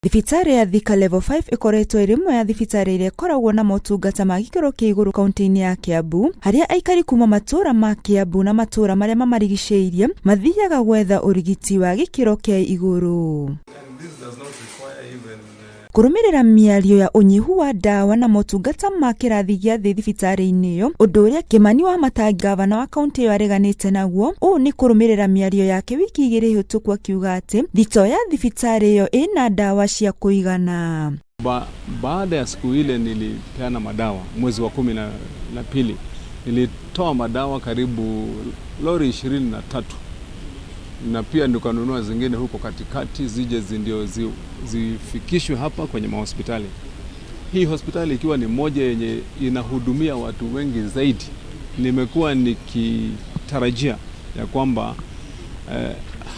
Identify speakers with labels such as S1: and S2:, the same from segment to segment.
S1: Thibitarĩ ya Thika Level 5 ĩkoretwo ĩrĩ ĩmwe ya thibitarĩ iria ĩkoragwo na motungata ma gĩkĩro kĩa igũrũ kaunti-inĩ ya Kiambu, harĩa aikari kuma matũũra ma Kiambu na matũũra marĩa mamarigicĩirie mathiaga gwetha ũrigiti wa gĩkĩro kĩa igũrũ. Kũrũmĩrĩra mĩario ya ũnyihu wa ndawa na motungata ma kĩrathi gĩa thĩ thibitarĩ-inĩ ĩyo, ũndũ ũrĩa Kĩmani Wamatangi ngavana wa kaunti ĩyo areganĩte naguo. Ũũ nĩ kũrũmĩrĩra mĩario yake wiki 2 hĩtũku akiuga atĩ thitoo ya thibitarĩ ĩyo ĩna ndawa cia kũigana.
S2: Baada ya siku ile nilipeana madawa mwezi wa 12, nilitoa madawa karibu lori 23 na pia nikanunua zingine huko katikati zije ndio zifikishwe hapa kwenye mahospitali. Hii hospitali ikiwa ni moja yenye inahudumia watu wengi zaidi, nimekuwa nikitarajia ya kwamba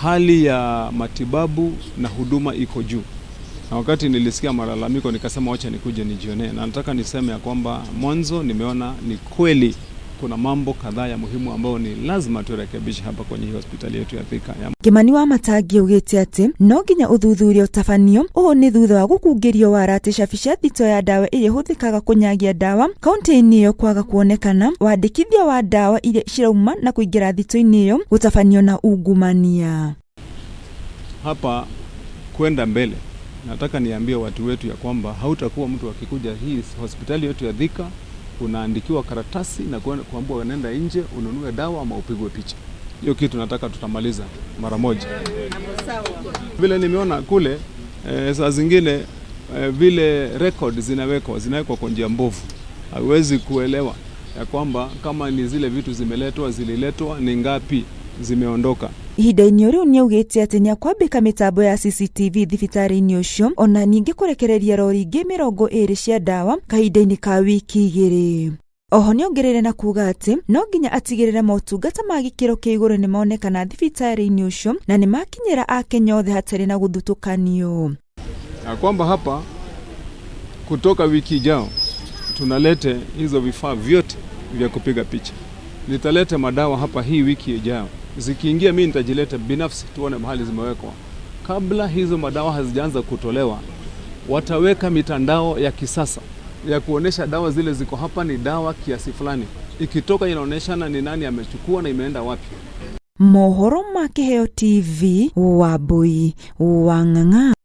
S2: hali ya matibabu na huduma iko juu. Na wakati nilisikia malalamiko nikasema wacha nikuje nijionee, na nataka niseme ya kwamba mwanzo nimeona ni kweli kuna mambo kadhaa ya muhimu ambayo ni lazima turekebishe hapa kwenye hii hospitali yetu ya Thika.
S1: Kĩmani Wamatangi augĩte atĩ no nginya ũthuthuria ũtabanio. Ũũ nĩ thutha wa gũkungĩrio wara atĩ cabi cia thito ya ndawa ĩrĩa ĩhũthĩkaga kũnyagia ndawa kaunti-inĩ ĩyo kwaga kuonekana, wandĩkithia wa ndawa iria cirauma na kũingĩra thito-inĩ ĩyo gũtabanio na ungumania.
S2: Hapa kwenda mbele nataka niambie watu wetu ya kwamba hautakuwa mtu akikuja hii hospitali yetu ya Thika unaandikiwa karatasi na kuambiwa unaenda nje ununue dawa ama upigwe picha. Hiyo kitu nataka tutamaliza mara moja. Vile nimeona kule saa zingine vile record zinawekwa kwa njia mbovu. Hauwezi kuelewa ya kwamba kama ni zile vitu zimeletwa, zililetwa ni ngapi zimeondoka.
S1: Ihinda-inĩ rĩu nĩaugĩte atĩ nĩakwambĩka mĩtambo ya CCTV thibitarĩ-inĩ ũcio, ona ningĩ kũrekereria rori ingĩ 20 cia ndawa kahinda-inĩ ka wiki 2. Oho nĩongereire na kuga atĩ no nginya atigĩrĩre motungata ma gĩkĩro kĩa igũrũ nĩmonekana thibitarĩ-inĩ ũcio na nĩmakinyĩra akenya othe hatarĩ na gũthutũkanio.
S2: Na kwamba hapa kutoka wiki ijao tunalete hizo vifaa vyote vya kupiga picha. Nitalete madawa hapa hii wiki ijayo. Zikiingia mimi nitajileta binafsi tuone mahali zimewekwa. Kabla hizo madawa hazijaanza kutolewa, wataweka mitandao ya kisasa ya kuonesha dawa zile ziko hapa ni dawa kiasi fulani. Ikitoka inaoneshana ni nani amechukua na imeenda wapi.
S1: Mohoro ma Kiheo TV, Wambui wa Ng'ang'a.